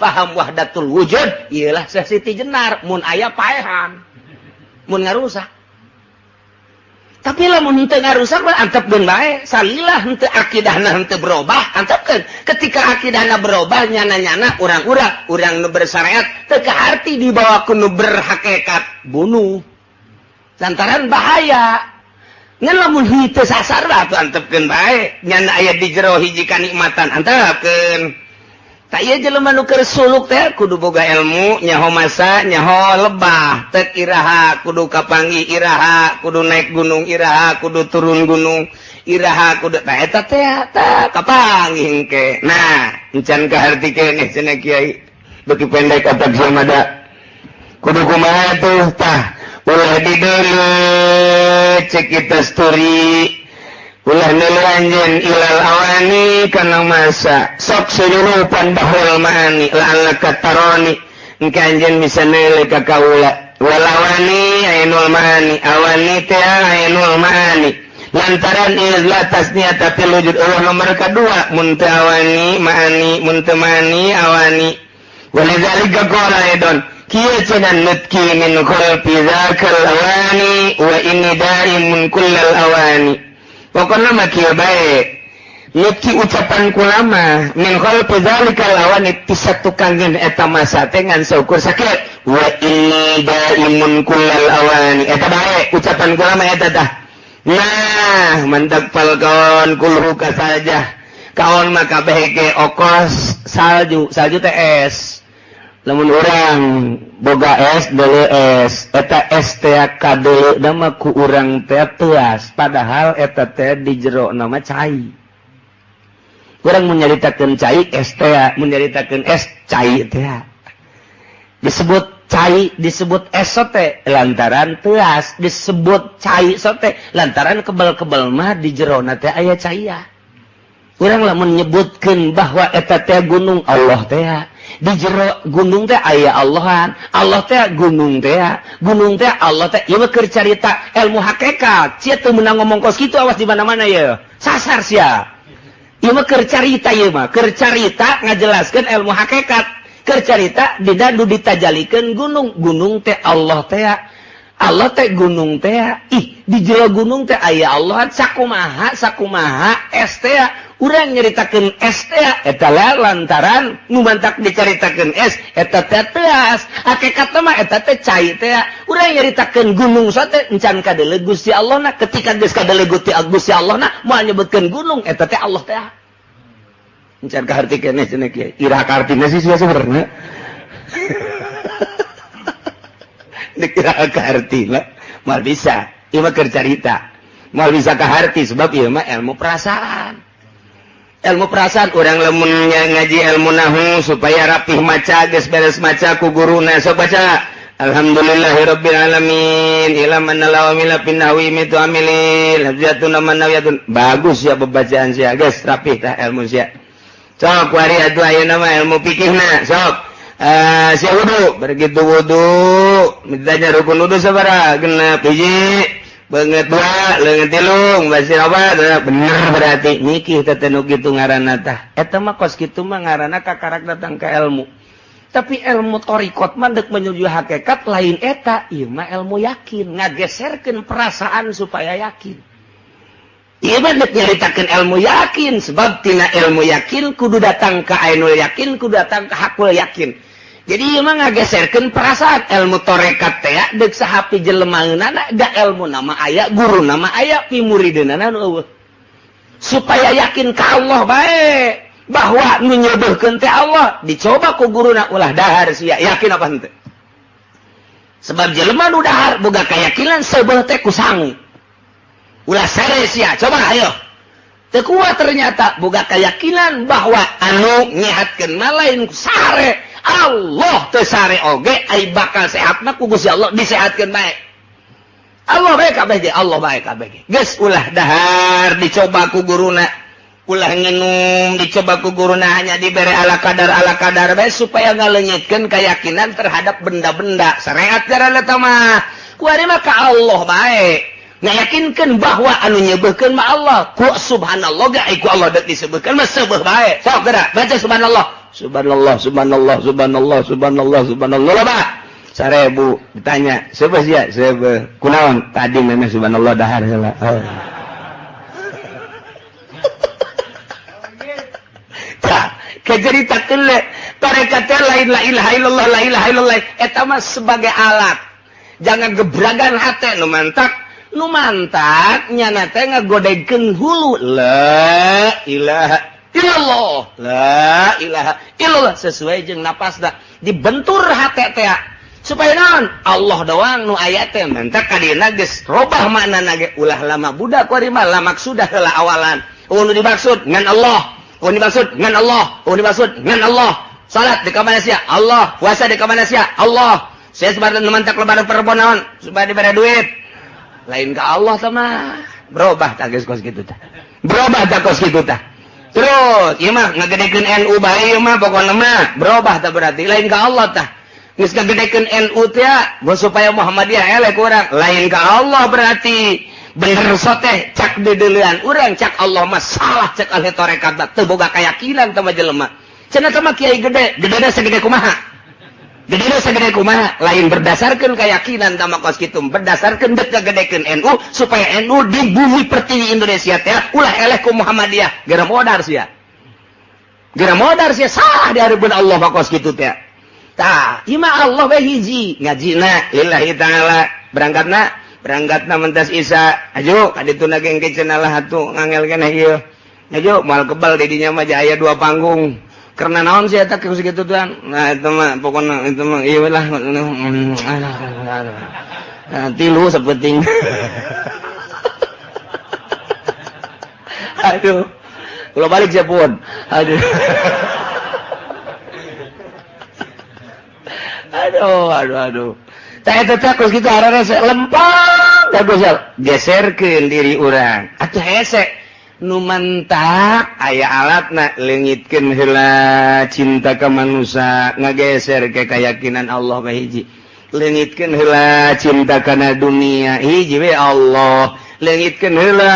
Paham wahdatul wujud ialah Siti Jenar, mun aya paehan, mun ngarusak. Tapi lamun henteu ngarusak mah antepkeun bae, salilah henteu akidahna henteu berubah, antepkeun. Ketika akidahna berubah, nyana-nyana urang-urang, urang nu bersyariat teu kaharti dibawa ku nu berhakikat, bunuh. Lantaran bahaya. Ngan lamun henteu sasar lah atuh antepkeun bae, nyana aya di jero hiji kanikmatan, antepkeun. Tak ieu jelema nu keur suluk teh kudu boga ilmu, nyaho masa, nyaho lebah, tek iraha kudu kapanggih, iraha kudu naik gunung, iraha kudu turun gunung, iraha kudu tah eta teh tah kapanggih engke. Nah, encan kaharti keneh cenah kiai. Beuki pendek otak sia mah da. Kudu kumaha tuh tah? Ulah dideuleut cek kita story. Ulah nelu anjeun ilal awani kana masa, sok sunyurupan bahul maani la'allaka taroni, engke anjeun bisa neule ka kaula. Walawani ainul maani, awani teh ainul maani, lantaran la tasniyata fil wujud. Allah nomor kedua, mun teu awani maani, mun teu maani awani. Walidzalika qala aidon, kieu cenah nutki min khalqi dzakal awani wa inni daimun kullal awani. Pokoknya mah kieu bae, nutki ucapan kulama min khalqi dzalikal awani, ti satukangeun eta masa teh ngan saukur sakit, wa inni daimun kullal awani, eta bae ucapan kulama eta tah. Nah, mantap pal kaon kulhu saja kaon mah kabeh ge okos salju, salju teh es. Lamun urang boga es, deuleu es, eta es teh kadeuleu mah ku urang teh teuas, padahal eta teh di jero nama cai. Urang mun nyaritakeun cai es teh, mun nyaritakeun es cai teh, disebut cai, disebut es sote lantaran teuas, disebut cai sote lantaran kebal-kebal mah di jero na teh aya cai. Urang lamun nyebutkeun bahwa eta teh gunung Allah teh, di jero gunung teh aya Allahan, Allah teh gunung teh, gunung teh Allah teh. Ieu mah keur carita ilmu hakikat. Sia teu meunang ngomong kos kitu, awas di mana-mana ye sasar sia. Ieu mah keur carita, ieu mah keur carita ngajelaskeun ilmu hakikat, keur carita dina nu ditajalikeun gunung, gunung teh Allah teh, Allah teh gunung teh. Ih, di jero gunung teh aya Allah, sakumaha sakumaha es teh, urang nyaritakeun es teh eta lantaran nu mantak dicaritakeun es eta teh teuas, hakikatna mah eta teh cai teh. Urang nyaritakeun gunung sote encan kadeuleu Gusti Allah na, ketika geus kadeuleu Gusti Allah na moal nyebutkeun gunung eta teh Allah teh. Encan kaharti keneh cenah kiai, iraha kahartina sih sia sebenarnya? Dikira kahartina moal bisa, ieu mah keur carita, moal bisa kaharti sebab ieu mah ilmu perasaan. Ilmu perasaan orang lamun ngaji ilmu nahu supaya rapih maca, geus beres maca ku guruna, sok baca alhamdulillahirabbil alamin ila man lawamila bin nahwi mitu amilil hajatun manawiyatun. Bagus ya pembacaan sia, geus rapih tah ilmu sia. Sok kuari atuh ayeuna mah ilmu fikihna, sok sia wudu, begitu wudu ditanya rukun wudu sabaraha? Genep, hiji, banget dua, leungeun tilu, basir opat, bener berarti mikir teh nu kitu ngaranna tah. Eta mah kos kitu mah ngaranna kakarak datang ke ilmu. Tapi ilmu torikot mah deuk menuju hakikat lain eta, ieu mah ilmu yakin, ngageserkeun perasaan supaya yakin. Ieu mah deuk nyaritakeun ilmu yakin, sebab tina ilmu yakin kudu datang ka ainul yakin, kudu datang ka hakul yakin. Jadi ieu mah ngageserkeun perasaan ilmu torekat teh deuk sahapi jelemaeunana da ilmu nama aya, guru nama aya, pimurideunana nu eueuh. Supaya yakin ka Allah bae bahwa nu nyodohkeun teh Allah, dicoba ku guruna ulah dahar sia, yakin apa henteu? Sebab jelema nu dahar boga keyakinan seubeuh teh ku sangu. Ulah sere sia, coba ayo. Teu kuat ternyata boga keyakinan bahwa anu nyehatkeun mah lain sare, Allah. Teu sare oge ai bakal sehat mah ku Gusti Allah disehatkeun bae. Allah bae kabeh ge, Allah bae kabeh ge. Geus ulah dahar dicoba ku guruna. Ulah ngenum dicoba ku guruna, hanya dibere ala kadar bae supaya ngaleungitkeun keyakinan terhadap benda-benda. Syariat cara eta mah. Kuari mah ka Allah bae. Ngayakinkeun bahwa anu nyeubeuhkeun mah Allah. Ku subhanallah ge ku Allah deuk disebutkeun mah seubeuh bae. Sok geura baca subhanallah. Subhanallah, subhanallah, subhanallah, subhanallah, subhanallah. Loba. 1000 ditanya, seubeuh sia? Seubeuh. Kunaon? Tadi memeh subhanallah dahar heula. Oh. Tah, kacaritakeun le tarekat lain la ilaha illallah la ilaha illallah eta mah sebagai alat. Jangan gebragan hate nu mantak, nu mantak nyana teh ngagodegkeun hulu la ilaha illallah, la ilaha illallah sesuai jeung napasna dibentur hate teh supaya naon Allah doang nu aya teh mantak ka dieuna geus robah maknana ge ulah lama budak kuari mah lamak sudah heula awalan. Oh nu dimaksud ngan Allah, oh dimaksud ngan Allah, oh dimaksud ngan Allah. Salat di kamana sia? Allah. Puasa di kamana sia? Allah. Saya sebarang mantak lebaran perbonaon supaya diberi duit. Lain ke Allah sama. Berubah tak geus kos kitu tah. Berubah tak kos kitu tah. Terus ieu mah ngagedekeun NU bae ieu mah pokona mah berubah tah berarti lain ke Allah tah. Geus ngagedekeun NU teh supaya Muhammadiyah eleh kurang. Lain ke Allah berarti. Bener soteh cak dedelean urang cak Allah mah salah cak ahli tarekat teu boga keyakinan teh mah jelema. Cenah teh mah kiai gede, gedena segede kumaha? Gedena segede kumaha? Lain berdasarkeun keyakinan teh mah kos kitu, berdasarkeun deuk ngagedekeun NU supaya NU di bumi pertiwi Indonesia teh ulah eleh ku Muhammadiyah, geura modar sia. Geura modar sia salah di hareupeun Allah mah kos kitu teh. Tah, ieu mah Allah we hiji, ngajina lillahi taala, berangkatna berangkatna mentas Isa aju ka ditu na gengke cenah lah atuh ngangel keneh ieu aju moal kebal di dinya mah aya dua panggung karena naon sih eta geus kitu tuan nah eta mah pokona itu mah ieu lah tilu sapenting. Aduh ulah balik sia pun aduh. Aduh aduh aduh. Tah eta teh kos kitu hararese lempang da geserkeun diri urang. Atuh hese nu mantak aya alatna leungitkeun heula cinta ka manusa ngageser ke keyakinan Allah ka hiji. Leungitkeun heula cinta kana dunia hiji we Allah. Leungitkeun heula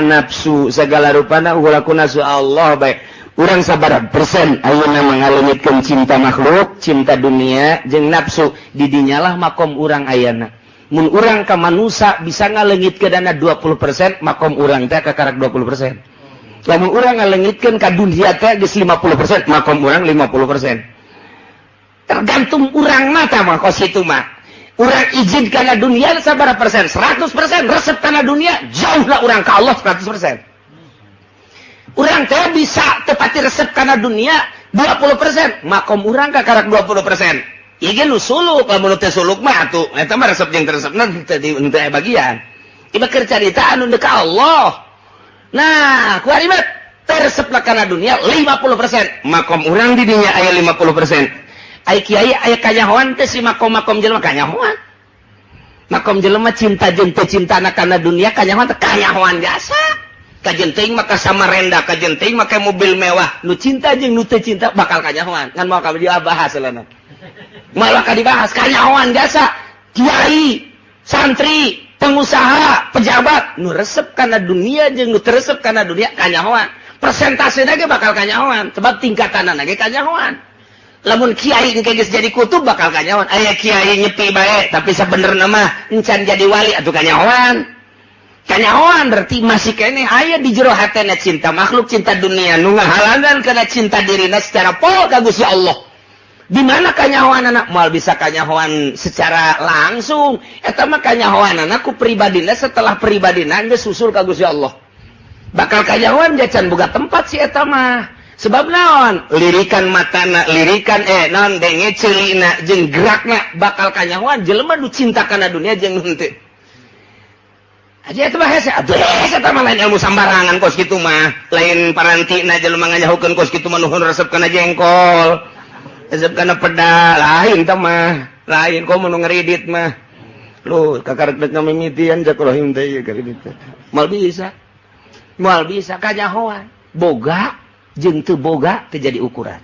nafsu segala rupana ulah ku nafsu Allah bae. Urang sabaraha persen ayeuna mangaleungitkeun cinta makhluk, cinta dunia jeung nafsu di dinyalah makom urang ayana. Mun urang ka manusa bisa ngaleungitkeun dana 20%, makom urang teh kakarak 20%. Lamun urang ngaleungitkeun ka dunia teh geus 50%, makom urang 50%. Tergantung urang mah tah mah kos kitu mah. Urang izin kana dunia sabaraha persen? 100% resep kana dunia, jauhlah urang ka Allah 100%. Urang teh bisa tepati resep karena dunia 20%, makom urang kakarak 20%. Ieu ge nu suluk, lamun teh suluk mah atuh eta mah resep jeung resepna teu aya bagian. Ieu mah keur carita anu deuk ka Allah. Nah, ku ari mah teh resepna kana dunia 50%, makom urang di dinya aya 50%. Ai kiai aya kanyahoan teh si makom-makom jelema kanyahoan. Makom jelema cinta jeung teu cintana kana dunia kanyahoan teh kanyahoan jasa. Kajenting maka Samarenda, kajenting maka mobil mewah. Nu cinta jeung nu teu cinta bakal kanyahoan. Ngan moal ka dibahas leuna. Moal ka dibahas kanyahoan jasa. Kiai, santri, pengusaha, pejabat nu resep kana dunia jeung nu teu resep kana dunia kanyahoan. Persentasena ge bakal kanyahoan, sebab tingkatanana ge kanyahoan. Lamun kiai engke geus jadi kutub bakal kanyahoan. Aya kiai nyepi bae tapi sabenerna mah encan jadi wali atuh kanyahoan. Kanyahoan berarti masih keneh aya di jero hatena cinta makhluk, cinta dunia nu ngahalangan kana cinta dirina secara pol ka Gusti Allah. Di mana kanyahoanana? Moal bisa kanyahoan secara langsung. Eta mah kanyahoanana ku pribadina setelah pribadina geus susul ka Gusti Allah. Bakal kanyahoan jacan boga tempat si eta mah. Sebab naon? Lirikan matana, lirikan naon denge ceulina jeung gerakna bakal kanyahoan jelema nu cinta kana dunia jeung henteu. Aja itu mah hese, aduh hese eta mah lain ilmu sambarangan kos kitu mah. Lain parantina jelema nganyahukeun kos kitu mah nuhun resep kana jengkol. Resep kana peda, lain tah mah. Lain komo nu ngeridit mah. Lu kakarek deuk ngamimitian jak rahim teh ieu karidit. Moal bisa. Moal bisa kanyahoan. Boga jeung teu boga teu jadi ukuran.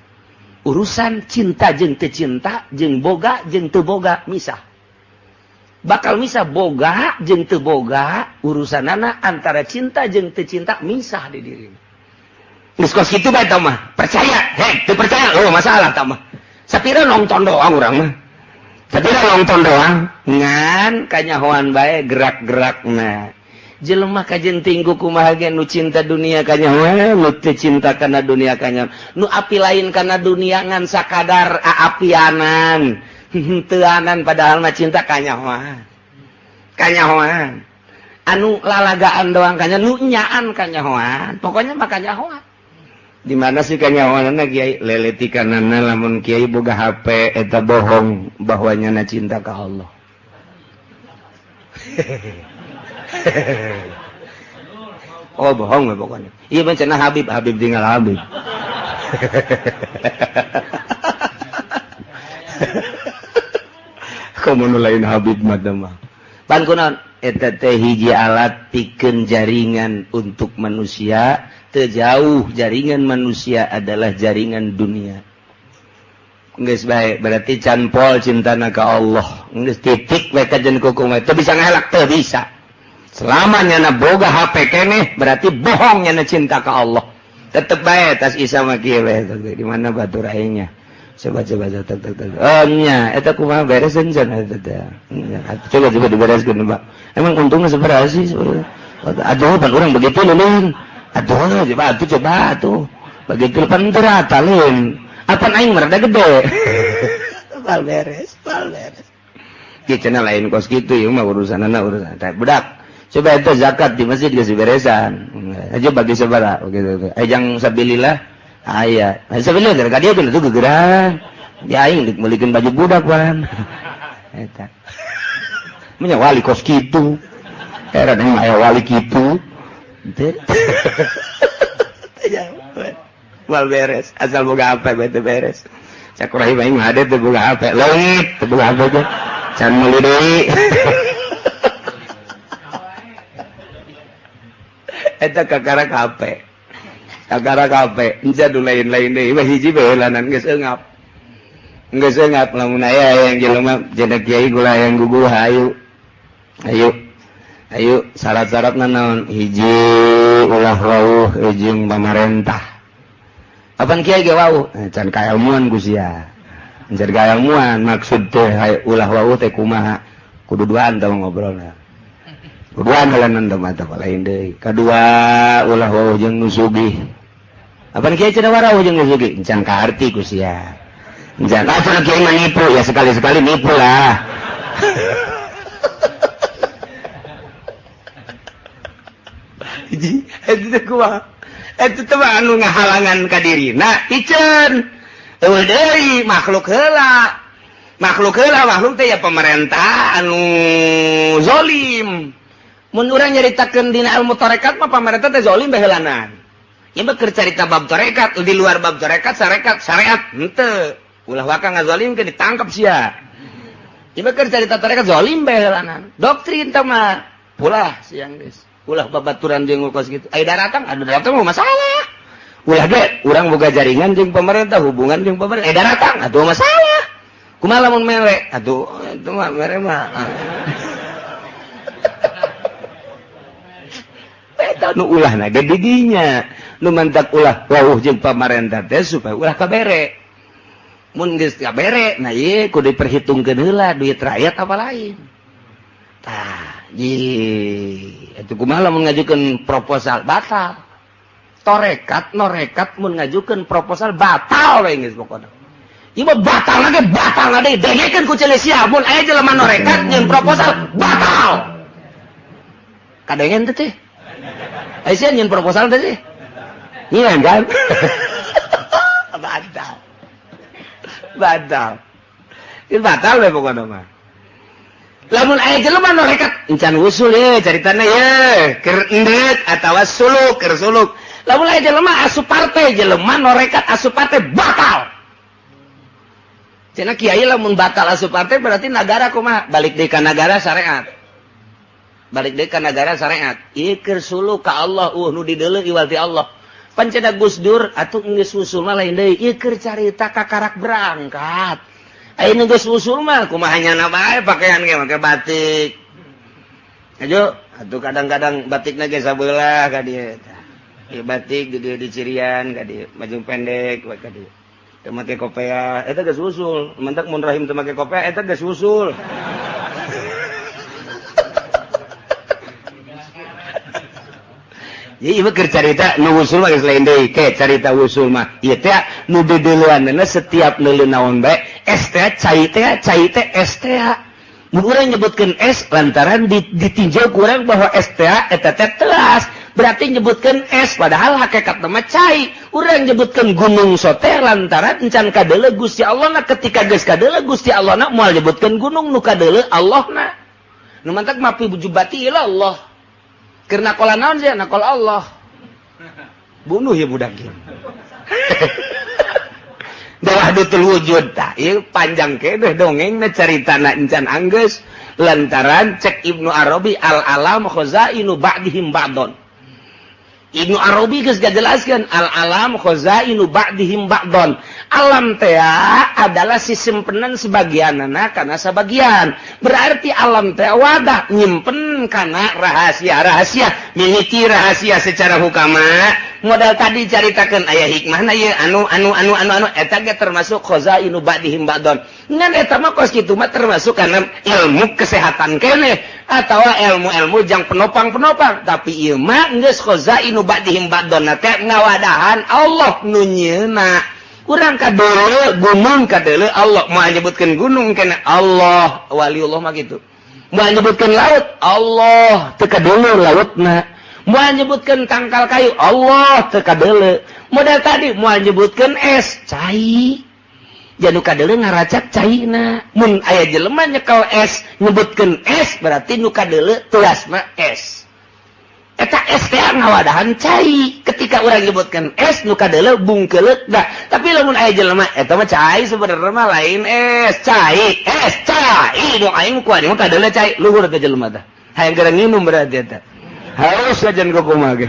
Urusan cinta jeung teu cinta, jeung boga jeung teu boga misah. Bakal misah boga jeung teu boga, urusanana antara cinta jeung teu cinta misah di diri. Geus kos kitu bae tah mah. Percaya, heh, teu percaya oh masalah tah mah. Sapira nonton doang urang mah. Sapira nonton doang ngan kanyahoan bae gerak-gerakna. Jelema kajen tinggu kumaha ge, nu cinta dunia kanyahoan, nu teu cinta kana dunia kanyahoan. Nu api lain kana dunia ngan sakadar aapianan. Henteuanan padahal mah cinta kanyahoan. Kanyahoan. Anu lalagaan doang kanya, nu nyaan kanyahoan. Pokoknya mah kanyahoan. Di mana sih kanyahoanna, Kiai? Leletikanana lamun Kiai boga HP eta bohong bahwa nyana cinta ka Allah. Oh bohong we pokoknya. Iya mah cenah Habib, Habib tinggal Habib. Komo nu lain Habib mah teh mah. Pan kunaon? Eta teh hiji alat pikeun jaringan untuk manusia. Jauh jaringan manusia adalah jaringan dunia. Geus bae berarti can pol cintana ka Allah. Geus titik bae kajen kuku mah teu bisa ngelak, teu bisa. Selama nyana boga HP keneh berarti bohong nyana cinta ka Allah. Tetep bae tas isa mah kieu bae di mana batur aingnya. Coba coba tek tek tek. Oh nya eta kumaha bereseun cenah eta teh. Coba coba dibereskeun, Pak. Emang untungnya sabaraha sih? Aduh, pan urang begitu leuleun. Aduh, coba atuh coba atuh. Begitu pan teu rata leun. Apan aing mah rada gede. Pal beres, pal beres. Kieu cenah lain kos kitu ieu mah urusanana urusan. Tah budak. Coba itu zakat di masjid geus beresan. Aja bagi sabaraha begitu. Jang sabilillah aya. Sabilillah gara ka dieu tuh gegeran. Di aing deuk meulikeun baju budak pan. Eta. Nya wali kos kitu. Heran aing aya wali kitu. Wal beres, asal boga HP bae teu beres. Cak rahim aing mah hade teu boga HP, leungit teu boga HP teh. Can meuli deui. Eta kakara HP. Kakara HP, enca du lain-lain deui, mah hiji bae heulanan geus eungap. Geus eungap lamun aya yang jelema cenah kiai gula yang guguh hayu. Ayo. Ayo syarat-syaratna naon? Hiji ulah wauh jeung pamarentah. Apan kiai ge wauh? Can kailmuan ku sia. Can kailmuan maksud teh ulah wauh teh kumaha? Kudu duaan tah ngobrolna. Kuduan heulan teh mah teh lain deui. Kadua ulah wauh jeung nu sugih. Apan kiai cenah warawuh jeung nu sugih? Can kaarti ku sia. Can cenah kiai mah nipu, ya sekali-sekali nipu lah. Hiji eta teh kumaha? Eta teh mah anu ngahalangan ka dirina piceun. Eueuh deui makhluk heula. Makhluk heula, makhluk teh ya pemerintah anu zalim. Mun urang nyaritakeun dina ilmu tarekat mah pemerintah teh zalim bae heulanan. Ieu mah keur carita bab tarekat, di luar bab tarekat syariat, syariat henteu. Ulah waka ngazalimkeun ditangkap sia. Ieu mah keur carita tarekat zalim bae heulanan. Doktrin teh mah ulah siang geus. Ulah babaturan jeung kos kitu. Aya daratang, anu daratang mah masalah. Ulah ge urang boga jaringan jeung pemerintah, hubungan jeung pemerintah. Aya daratang atuh masalah. Kumaha lamun mere? Atuh itu mah mere mah. Eta nu ulahna ge di dinya. Nu mantak ulah wauh jeung pamarentah teh supaya ulah kabere. Mun geus kabere, nah ieu kudu diperhitungkeun heula duit rakyat apa lain. Tah, itu kumaha lamun ngajukeun proposal batal. Torekat norekat mun ngajukeun proposal batal we geus pokona. Ieu mah batal lagi, batal lagi. Dengekeun ku Celesia mun aya jelema norekat nyeun proposal batal. Kadengen teh teh. Aya sia nyeun proposal teh sih. Nyeun kan? Batal. Batal. Ieu batal we pokona mah. Lamun aya jelema norekat encan usul ye caritana ye keur endeut atawa suluk keur suluk. Lamun aya jelema asup partai, jelema norekat asup partai batal. Cenah kiai lamun batal asup partai berarti nagara kumaha? Balik deui ka nagara syariat. Balik deui ka nagara syariat. Ieu keur suluk ka Allah nu dideuleu iwal ti Allah. Pan cenah Gus Dur atuh geus usul mah lain deui. Ieu keur carita kakarak berangkat. Ayeuna geus usul mah kumaha nyana bae pakaian ge make batik. Ajo atuh kadang-kadang batikna ge sabelah ka dieu tah. Ieu batik di dieu dicirian ka dieu, baju pendek we ka dieu. Teu make kopea, eta geus usul. Mentak mun rahim teu make kopea eta geus usul. Jadi ieu keur carita nu usul mah geus lain deui, ke carita usul mah. Ieu teh nu deudeuleunna setiap neuleun naon bae, es teh cai teh cai teh es teh. Mun urang nyebutkeun es lantaran ditinjau ku urang bahwa es teh eta teh telas, berarti nyebutkeun es padahal hakikatna mah cai. Urang nyebutkeun gunung sote lantaran encan kadeuleu Gusti Allahna, ketika geus kadeuleu Gusti Allahna moal nyebutkeun gunung nu kadeuleu Allahna. Nu mantak mapi bujubati ila Allah. Keur nakola naon sia nakol Allah. Bunuh ya budak ieu. Wahdatul wujud tah ieu panjang kedeh dongengna caritana encan anggeus lantaran cek Ibnu Arabi al alam khazainu ba'dihim ba'don. Ibnu Arabi geus ngajelaskeun al alam khazainu ba'dihim ba'don. Alam teh adalah sisimpenan sebagianana kana sabagian. Berarti alam teh wadah nyimpen kana rahasia-rahasia, mimiti rahasia secara hukama. Modal tadi caritakeun aya hikmahna ieu anu anu anu anu anu eta ge termasuk khazainu ba'dihim ba'don. Ngan eta mah kos kitu mah termasuk kana ilmu kesehatan keneh atawa ilmu-ilmu jang penopang-penopang, tapi ieu mah geus khazainu ba'dihim ba'don teh ngawadahan Allah nu nyieuna. Urang kadeuleu gunung kadeuleu Allah, moal nyebutkeun gunung kana Allah, waliullah mah kitu. Moal nyebutkeun laut, Allah teu kadeuleu lautna. Moal nyebutkeun tangkal kayu, Allah teu kadeuleu. Modal tadi moal nyebutkeun es, cai. Janu kadeuleu ngaracak caina. Mun aya jelema nyekel es, nyebutkeun es berarti nu kadeuleu telasna es. Eta es teh ngawadahan cai. Ketika urang nyebutkeun es nu kadeuleu bungkeuleuk dah. Tapi lamun aya jelema eta mah cai sebenarnya mah lain es, cai, es cai. Nu aing ku aing mah kadeuleu cai, luhur teh jelema teh. Hayang gara nginum berarti eta. Harus sajan kumaha ge.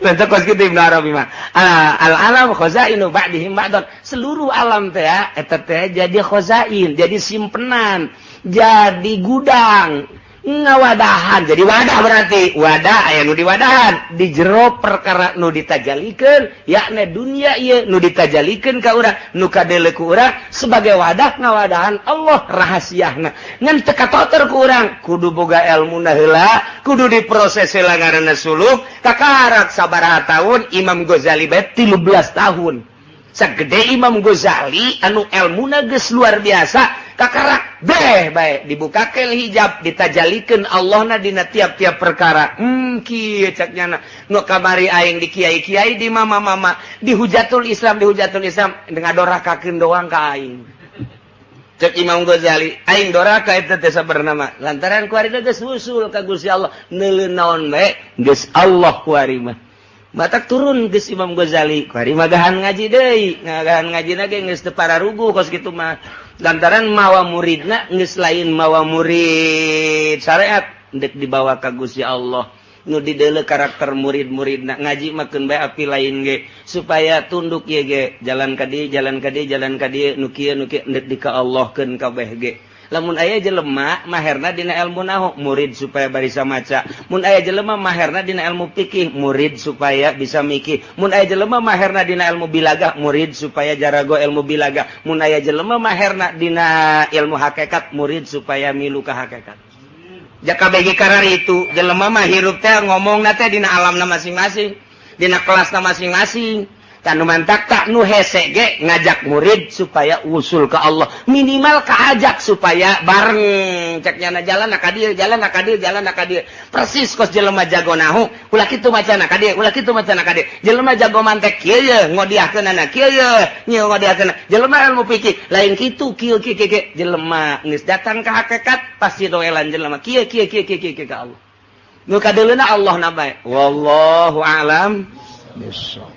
Lantas kos kitu Ibnu Arabi mah. Al alam khazainu ba'dihim ba'don. Seluruh alam teh eta teh jadi khazain, jadi simpenan, jadi gudang. Ngawadahan jadi wadah berarti wadah aya nu diwadahan di jero perkara nu ditajalikeun yakni dunia ieu nu ditajalikeun ka urang nu kadeuleu ku urang sebagai wadah ngawadahan Allah rahasiahna ngan teu katoter ku urang kudu boga elmuna heula kudu diproses heula ngaranna suluk kakarak sabaraha tahun Imam Ghazali bae 13 tahun sagede Imam Ghazali anu elmuna geus luar biasa kakarak beh bae dibukakeun hijab ditajalikeun Allahna dina tiap-tiap perkara. Kieu cak nyana nu kamari aing di kiai-kiai di mama-mama di hujatul Islam ngadorakakeun doang ka aing. Cek Imam Ghazali aing doraka eta teh sabarna mah lantaran kuari geus usul ka Gusti Allah neuleun naon bae geus Allah kuari mah. Batak turun geus Imam Ghazali kuari mah gahan ngaji deui, ngagahan ngajina ge geus teu pararuguh kos kitu mah. Lantaran mawa muridna geus lain mawa murid syariat ndek dibawa ka Gusti Allah nu dideuleu karakter murid-muridna ngaji mah keun bae api lain ge supaya tunduk ieu ge jalan ka dieu jalan ka dieu jalan ka dieu nu kieu ndek di ka Allah keun kabeh ge. Lamun aya jelema maherna dina ilmu nahu murid supaya barisa maca, mun aya jelema maherna dina ilmu fikih murid supaya bisa mikir, mun aya jelema maherna dina ilmu bilagah murid supaya jarago ilmu bilagah, mun aya jelema maherna dina ilmu hakikat murid supaya milu ka hakikat. Jaka bagi karar itu jelema mah hirup teh ngomongna teh dina alamna masing-masing, dina kelasna masing-masing. Tanu mantak tak nu hese ge ngajak murid supaya usul ke Allah, minimal kaajak supaya bareng cek nyana jalan ka dieu jalan ka dieu jalan ka dieu persis kos jelema jago nahu ulah kitu macana ka dieu ulah kitu macana ka dieu jelema jago mantek kieu ye ngodiahkeunana kieu ye nyieu ngodiahkeun jelema ilmu fikih lain kitu kieu kieu kieu jelema geus datang ka hakikat pasti doelan jelema kieu kieu kieu kieu kieu ka Allah nu kadeuleuna Allah na bae wallahu a'lam bissawab.